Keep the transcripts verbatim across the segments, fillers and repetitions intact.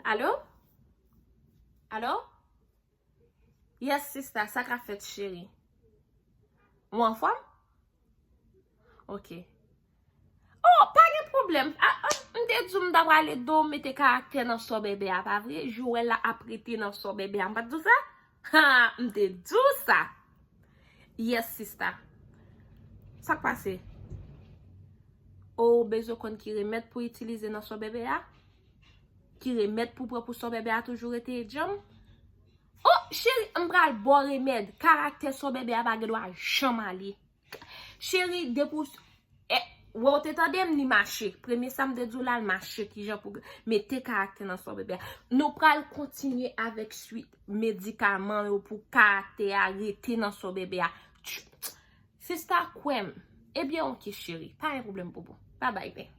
Alo? Alo? Yes, sista, sa k ap fèt, cheri? Ou anfòm? Ok. Oh, pa gen pwoblèm. Ah, ah, m te di w m ta prale do mete karaktè nan sò bèbè a, pa vre? Joël la ap rete nan sò bèbè a. M pa t di w sa? Ha, m te di w sa. Yes, sista. Sa k pase? Ou bezwen konn ki remèd pou itilize nan sò bèbè a? Ki remèd pou pran pou sò bèbè a toujou rete djanm? Oh, cheri, m pral ba w remèd. Karaktè sò bèbè a pa gen dwa janm ale. Cheri, depi w s- eh, wè w te tande m, li mache. Premye sa m te di w la, l mache. Kijan pou mete karaktè nan sò bèbè a. Nou pral kontinye avèk swit medikaman yo pou karaktè a rete nan sò bèbè a. Tch, sista, kwè m. Ebyen, ok, cheri. Pa gen pwoblèm, popo. Babay, pen.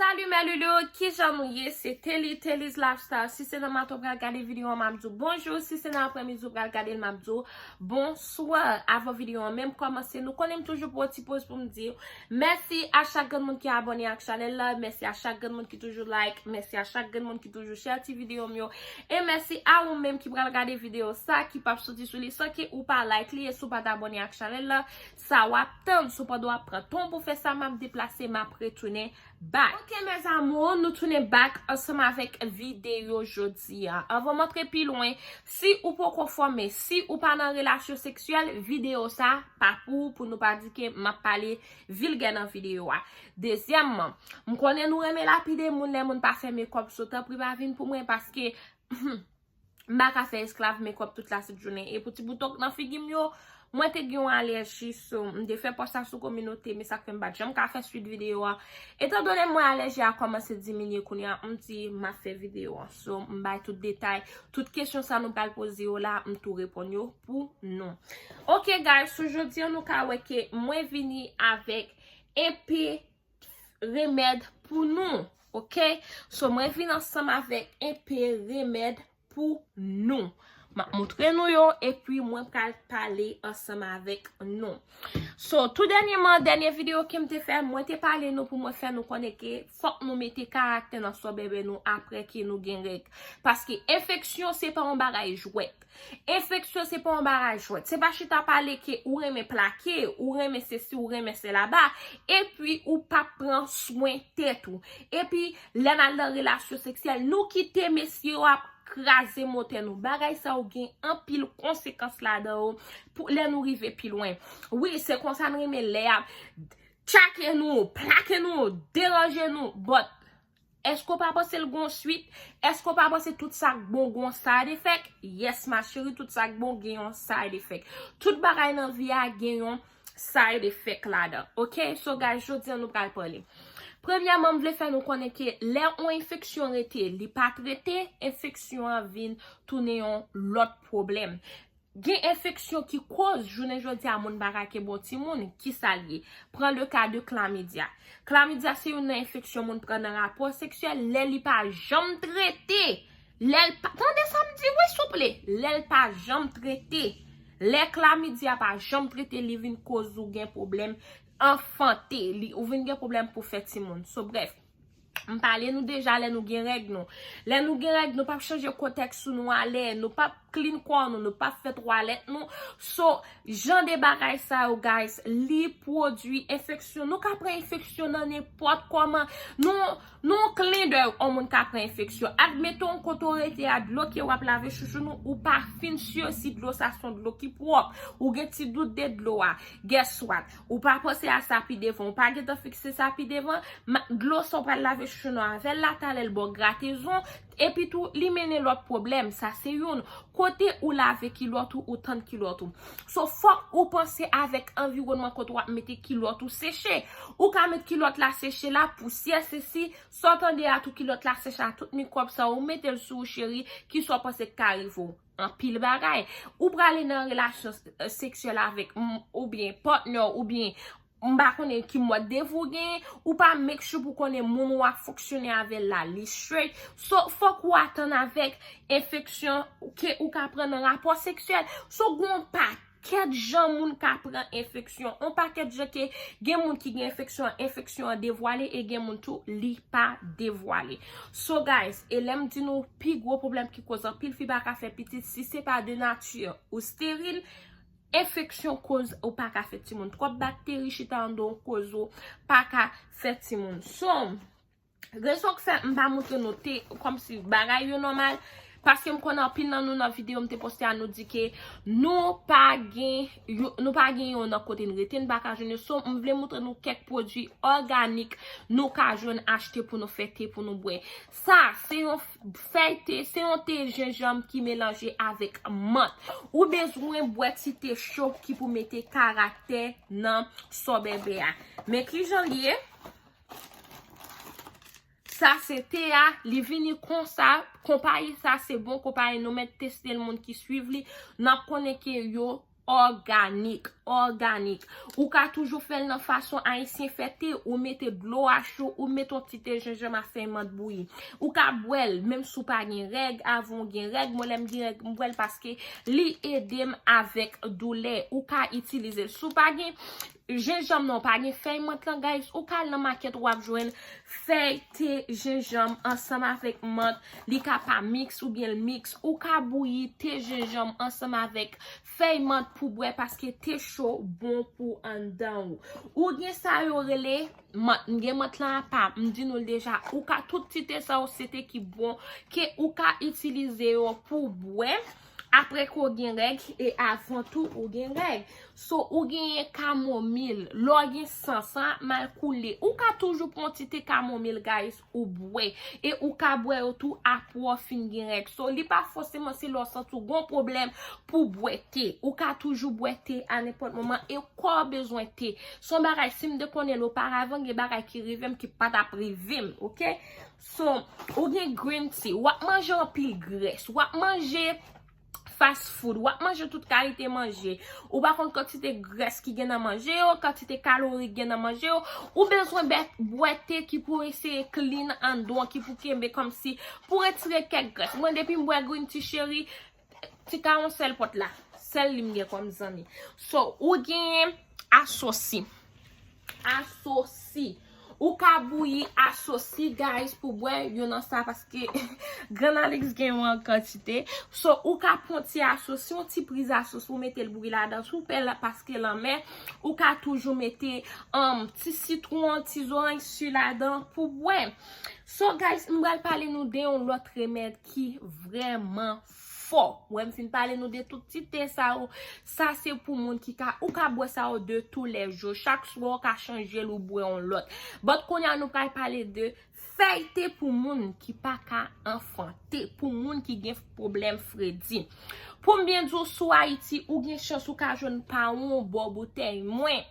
Salut mes loulous, kijan nou ye? Se Telly, Telly's Lifestyle. Si se nan maten w pral gade videyo an, m ap di w bonjou. Si se nan aprèmidi w pral gade l, m ap di w bonswa. Avan videyo an menm kòmanse, nou konnen m toujou pran yon ti poz pou m di w mèsi a chak grenn moun ki abòne ak chanèl la. Mèsi a chak grenn moun ki toujou like. Mèsi a chak grenn moun ki toujou share ti videyo m yo. E mèsi a ou menm ki pral gade videyo sa, ki p ap soti sou li san ke ou pa like li. E si w pa t abòne ak chanèl la, sa w ap tann? Si w pa dwe ap pran tan w pou fè sa, m ap deplase, m ap retounen back. Ok, mes amours, nou tounen back ansanm avèk videyo jodi a. Anvan m antre pi lwen, si ou poko fòme, si ou pa nan relasyon seksyèl, videyo sa pa pou ou, pou nou pa di ke m ap pale vilgè nan videyo a. Dezyèmman, m konnen nou renmen lapide moun lè moun pa fè mekòp, so tanpri pa vin pou mwen, paske m pa ka fè esklav mekòp tout lasent jounen. E pou ti bouton k nan figi m yo, mwen te gen yon alèji, so m te fè pòs la sou kominote, men sa k fè m pa t janm ka fè swit videyo a. Etan done mwen alèji a kòmanse diminye kounye a, m di m ap fè videyo a. So, m bay tout detay, tout kesyon sa nou pral poze yo la, m tou reponn yo pou nou. Ok, guys, so jodi a nou ka wè ke mwen vini avèk enpe remèd pou nou, ok? So, mwen vin ansanm avèk enpe remèd pou nou. M ap montre nou yo, epi mwen pral pale ansanm avèk nou. So, tou dènyèman, dènyè videyo ke m te fè, mwen te pale nou pou mwen fè nou konnen ke fòk nou mete karaktè nan sò bèbè nou apre ke nou gen règ. Paske enfeksyon, se pa yon bagay jwèt. Enfeksyon, se pa yon bagay jwèt. Se pa chita pale ke ou renmen plake, ou renmen sesi, ou renmen sela ba, epi ou pa pran swen tèt ou. Epi, lè n al nan relasyon seksyèl, nou kite mesye yo ap kraze motè nou. Bagay sa yo gen anpil konsekans ladan yo pou lè nou rive pi lwen. Wi, se konsa n renmen lè y ap tchake nou, plake nou, deranje nou, but èske w pa panse l gon swit? Èske w pa panse tout sa k bon gon side effect? Yes, ma chérie, tout sa k bon gen yon side effect. Tout bagay nan vi a gen yon side effect ladan. Ok? So, guys, jodi a nou pral pale. Premyèman, m vle fè nou konnen ke lè yon enfeksyon rete, li pa trete, enfeksyon an vin tounen yon lòt pwoblèm. Gen enfeksyon ki koz jounen jodi a moun pa ka kenbe yon timoun, kisa l ye? Pran le ka de klamidya. Klamidya se youn nan enfeksyon moun pran nan rapò seksyèl lè li pa janm trete. Lè l pa, tande sa m di wi souple, lè l pa janm trete. Lè klamidya pa janm trete, li vin koz ou gen pwoblèm anfante, li, ou vin gen pwoblèm pou fè timoun. So, brèf, m pale nou deja lè nou gen règ nou. Lè nou gen règ, nou p ap chanje kotèks sou nou alè, nou p ap clean kò nou, nou p ap fè twalèt nou. So, jan de bagay sa yo, guys, li pwodui enfeksyon. Nou ka pran enfeksyon nan nenpòt kòman. Nou, nan yon klen dèy, yon moun ka pran enfeksyon. Admeton, kote w rete a, dlo ke w ap lave chouchou nou, ou pa fin si si dlo sa se yon dlo ki pwòp. Ou gen ti dout de dlo a. Guess what? Ou pa panse a sa pi devan, ou pa gentan fikse sa pi devan, ma, dlo sa w pral lave chouchou nou avè l la, talè l ba w gratezon, epi tou, li mennen lòt pwoblèm, sa se youn. Kote ou lave kilòt ou, ou tann kilòt ou. So, fòk ou panse avèk anviwònman kote w ap mete kilòt ou seche. Ou ka met kilòt la seche la, pousyè, sesi, sa w tande a tou kilòt la seche a, tout mikwòb sa yo, ou mete l sou ou, cheri, kisa w panse k ka rive w? Anpil bagay. Ou prale nan relasyon, eh, seksyèl avèk, m, oubyen partner, oubyen m pa konnen ki mòd de vi w genyen, ou pa make sure pou konnen moun ou ap fonksyone avè l la, li straight. So, fòk ou atann avèk enfeksyon ke ou ka pran nan rapò seksyèl. So, gon pa Kèt jan moun ka pran enfeksyon. On pakèt jan ke gen moun ki gen enfeksyon, enfeksyon an devwale e gen moun tou li pa devwale. So guys, e lè m di nou pi gwo pwoblèm ki koz anpil fi pa ka fè pitit, si se pa de nati ou steril, enfeksyon koz ou pa ka fè timoun. Twòp bakteri chita anndan w koz ou pa ka fè timoun. So, rezon k fè m pa montre nou te kòmsi bagay yo nòmal, paske m konnen anpil nan nou nan videyo m te poste a nou di ke nou pa gen yo, nou pa gen yo nan kote n rete, n pa ka jwenn yo. So, m vle montre nou kèk pwodui òganik nou ka jwenn achte pou nou fè te pou nou bwè. Sa, se yon fèy te, se yon te jenjanm ki melanje avèk mant. Ou bezwen bwè ti te cho ki pou mete karaktè nan sòbèbè a. Men kijan l ye? Sa se te a, li vini konsa. Konpayi sa se bon konpayi, nou mèt teste l, moun ki swiv li, n ap konnen ke yo òganik, òganik. Ou ka toujou fè l nan fason ayisyen fè te, ou mete dlo a cho, ou mete yon ti te jenjanm a fèy mant bouyi. Ou ka bwè l, menm si w pa gen règ, avan w gen règ, mwen lè m gen règ, m bwè l paske li ede m avèk doulè. Ou ka itilize l. Si w pa gen jenjanm nan, ou pa gen fèy mant lan, guys, ou ka al nan makèt, w ap jwenn fèy te jenjanm ansanm avèk mant. Li ka pa miks oubyen l miks. Ou ka bouyi te jenjanm ansanm avèk fèy mant pou bwè, paske te cho bon pou anndan ou. Ou gen sa yo rele mant, m gen mant lan apa, m di nou l deja. Ou ka, tout ti te sa yo se te ki bon, ke ou ka itilize yo pou bwè apre ke w gen règ e avan tou ou gen règ. So, ou genyen kamomil, lè w gen san, san ap mal koule. Ou ka toujou pran ti te kamomil, guys, ou bwè. E ou ka bwè yo tou apre w fin gen règ. So, li pa fòseman se lè w santi w gon pwoblèm pou bwè te. Ou ka toujou bwè te a nenpòt moman e kò w bezwen te. Se yon bagay, si m te konnen l oparavan, gen bagay ki rive m ki pa t ap rive m, oke? So, ou gen green tea, w ap manje anpil grès, w ap manje fast food, w ap manje tout kalite manje. Ou pa konn kantite grès ki gen nan manje yo, kantite kalori ki gen nan manje yo. Ou bezwen bè-, bwè te ki pou eseye clean anndan, ki pou kenbe kòmsi, pou retire kèk grès. Mwen, depi m bwè green tea, cheri, ti ka yon sèl pòt la. Sèl li m gen kòm zanmi. So, ou gen asosi. Asosi. Ou ka bouyi asosi, guys, pou bwè youn nan sa, paske Grann Alex gen yon an kantite. So, ou ka pran ti asosi, yon ti priz asosi, ou mete l bouyi ladan. Si w pè, paske lanmè, ou ka toujou mete, um, ti sitwon, ti zoranj si ladan pou bwè. So, guys, m pral pale nou de yon lòt remèd ki vrèman fò. Wè, m fin pale nou de tout ti te sa yo. Sa se pou moun ki ka, ou ka bwè sa yo de tou lè jou. Chak swa, ou ka chanje l, ou bwè yon lòt. But kounye a, nou pral pale de fèy te pou moun ki pa ka anfante, pou moun ki gen pwoblèm fredi. Pou m byen di w, sou Ayiti, ou gen chans ou ka jwenn pa yon bò boutèy mwen.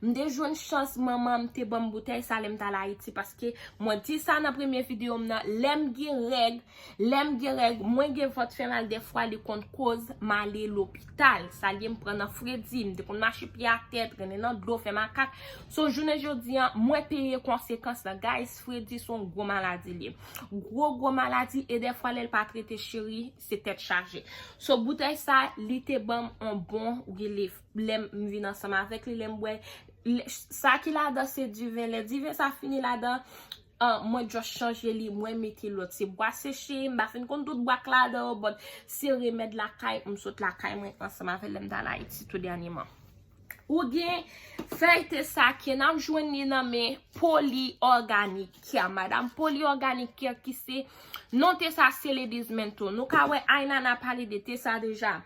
M te jwenn chans, manman m te ban m boutèy sa lè m t al Ayiti, paske mwen di sa nan premye videyo m nan, lè m gen règ, lè m gen règ, mwen gen vant fè mal, dèfwa li konn koz m ale lopital. Sa l ye, m pran nan fredi, m te konn mache pye atè, trennen nan dlo, fè makak. So, jounen jodi a, mwen peye konsekans lan. Guys, fredi se yon gwo maladi l ye. Gwo, gwo maladi, e dèfwa lè l pa trete, cheri, se tèt chaje. So, boutèy sa, li te ban m yon bon relief. Lè m vin ansanm avèk li, lè m bwè, lè, sa ki ladan se diven. Lè diven sa fini ladan, ah, mwen just chanje li, mwen mete lòt. Se bwa seche, m pa fin konn tout bwa k ladan yo, but se remèd lakay, m sot lakay mwen ansanm avè l lè m t al Ayiti tou dènyèman. Ou gen fèy te sa ke n ap jwenn li nan men Poly Organic Care. Madanm Poly Organic Care ki se non te sa se Ladies Mental. Nou ka wè Aynana pale de te sa deja.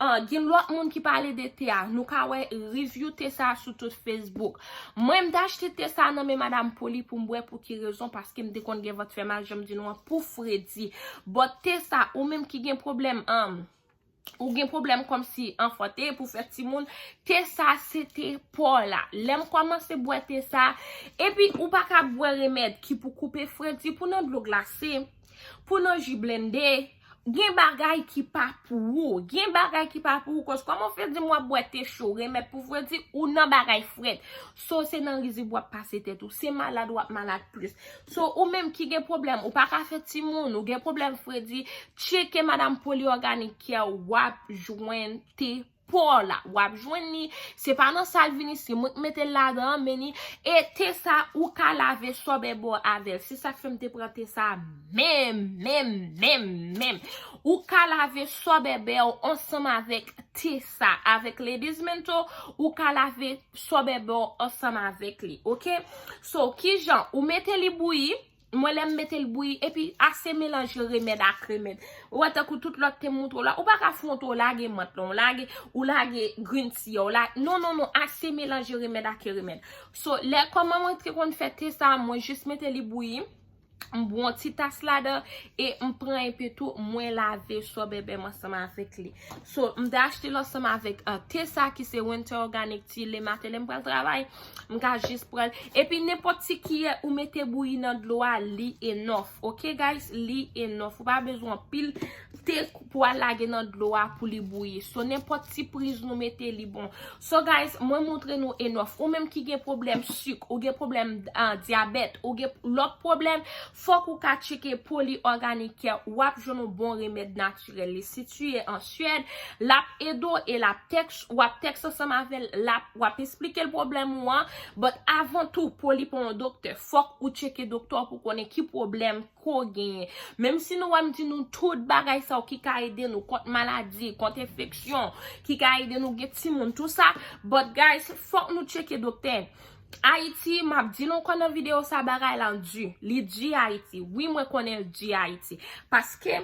Ah, gen lòt moun ki pale de te a. Nou ka wè review te sa sou tout Facebook. Mwen, m te achte te sa nan men Madanm Poly pou m bwè. Pou ki rezon? Paske m te konn gen vant fè mal, jan m di nou an, pou fredi. But te sa, ou menm ki gen pwoblèm, um, ou gen pwoblèm kòmsi anfante pou fè timoun, te sa se te pa w la. Lè m kòmanse bwè te sa, epi ou pa ka bwè remèd ki pou koupe fredi, pou nan dlo glase, pou nan ji blende, gen bagay ki pa pou ou. Gen bagay ki pa pou ou, cause kòman w fè di m w ap bwè te cho, remèd pou fredi, ou nan bagay frèt. So, se nan rizib w ap pase tèt ou. Se malad w ap malad plis. So, ou menm ki gen pwoblèm, ou pa ka fè timoun, ou gen pwoblèm fredi, tcheke Madanm Poly Organic Care, w ap jwenn te po la. W ap jwenn li. Se pa nan sal vini, se mwen k mete l ladan an, men ni. E te sa, ou ka lave sò bèbè w avè l. Se sa k fè m te pran te sa menm, menm, menm, menm. Ou ka lave sò bèbè w ansanm avèk te sa. Avèk Ladies Menthol, ou ka lave sò bèbè w ansanm avèk li, oke? So, kijan? Ou mete li bouyi, mwen lè m mete l bouyi, epi ase melanje remèd ak remèd. Ou wè tankou tout lòt te montre w la, ou pa ka fè yon tou, ou lage mant lan, ou lage, ou lage green tea, ou lage, non, non, non, ase melanje remèd ak remèd. So, lè kòman mwen te konn fè te sa, mwen jis mete li bouyi, m bwè yon ti tas ladan, e m pran epi tou, mwen lave sò bèbè m ansanm avèk li. So, m te achte l ansanm avèk, uh, te sa ki se Winter Organic Tea, le maten lè m pral travay, m ka jis pran l. Epi nenpòt ti kiyè ou mete bouyi nan dlo a, li enough. Oke, guys, li enough. Ou pa bezwen anpil te pou al lage nan dlo a pou li bouyi. So, nenpòt ti priz nou mete, li bon. So, guys, mwen montre nou enough. Ou menm ki gen pwoblèm sik, ou gen pwoblèm, ah, dyabèt, ou gen lòt pwoblèm, fòk ou ka tcheke Poly Organic Care. W ap jwenn yon bon remèd natirèl. Li sitiye an Suède. L ap ede w e l ap tèks, w ap tèks ansanm avè l, l ap, w ap esplike l pwoblèm ou an. But avan tou, Poly pa yon doktè. Fòk ou tcheke doktè w pou konnen ki pwoblèm ke w genyen. Menm si nou wè m di nou tout bagay sa yo ki ka ede nou kont maladi, kont enfeksyon, ki ka ede nou gen timoun, tou sa. But guys, fòk nou tcheke doktè. Ayiti, m ap di nou ankò nan videyo sa, bagay la di. Li di Ayiti. Wi, mwen konnen l di Ayiti. Paske,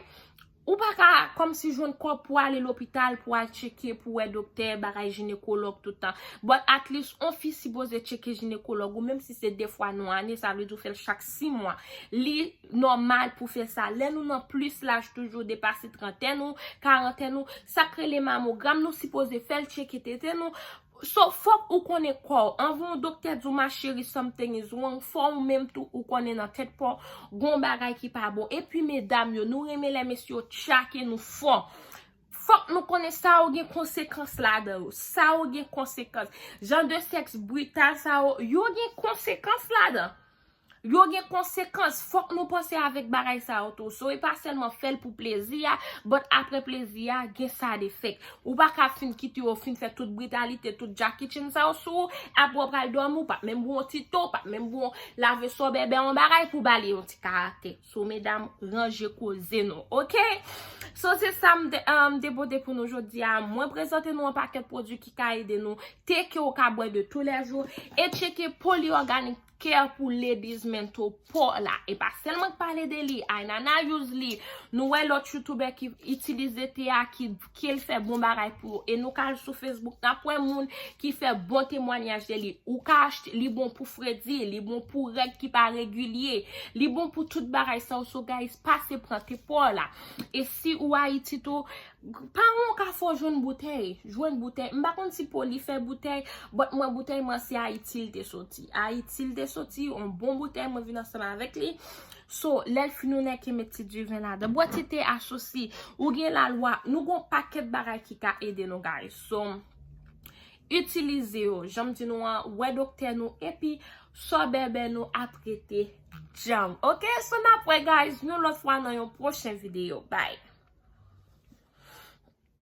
ou pa ka kòmsi jwenn kòb pou ale lopital, pou al tcheke, pou wè doktè, bagay jinekològ tout tan. But at least, on fi sipoze tcheke jinekològ ou, menm si se de fwa nan ane, sa vle di w fè l chak sis mwa. Li nòmal pou fè sa. Lè nou nan plis laj toujou, depase trantèn ou, karantèn ou, sa k rele mamogram, nou sipoze fè l tcheke tete nou. So, fòk ou konnen kò w. Anvan yon doktè di w, "Ma chérie, something is wrong," fò ou menm tou ou konnen nan tèt pa w, gon bagay ki pa bon. Epi, medam yo, nou renmen lè mesye yo tchake nou fò. Fòk nou konnen sa yo gen konsekans ladan yo. Sa yo gen konsekans. Jan de sèks brital sa yo, yo gen konsekans ladan. Yo gen konsekans. Fòk nou panse avèk bagay sa yo tou. So, e pa sèlman fè l pou plezi a, but apre plezi a, gen side effect. Ou pa ka fin kite yo fin fè tout britalite, tout Jackie Chan sa yo sou ou, apre w pral dòmi, ou pa t menm bwè yon ti tou, ou pa t menm bwè yon lave sò bèbè yon bagay pou ba li yon ti karaktè. So, medam, ranje koze nou, oke? So, se sa m te, um, te pote pou nou jodi a. Mwen prezante nou yon pakèt pwodui ki ka ede nou, te ke w ka bwè de tou lè jou, e tcheke Poly Organic Care pou Ladies Menthol po la. E pa sèlman k pale de li, Aynana use li. Nou wè lòt youtubè ki itilize te a, ki, ki l fè bon bagay pou yo. E nou ka al sou Facebook, n ap wè moun ki fè bon temwanyaj de li. Ou ka achte, li bon pou fredi, li bon pou règ ki pa regilye, li bon pou tout bagay sa yo. So, guys, pase pran te po la. E si ou Ayiti tou, pa wont ka fè w jwenn boutèy, jwenn boutèy. M pa konn si Poly fè boutèy, but mwen boutèy mwen se Ayiti l te soti. Ayiti l te soti, yon bon boutèy, mwen vin ansanm avèk li. So, lè l fini, ou nèk e met ti diven ladan. Bwè ti te asosi, ou gen lalwa, nou gon pakèt bagay ki ka ede nou, guys. So, itilize yo, jan m di nou an, wè doktè nou, epi sò bèbè nou ap rete djanm. Oke, so n ap wè, guys, yon lòt fwa nan yon pwochen videyo. Bye.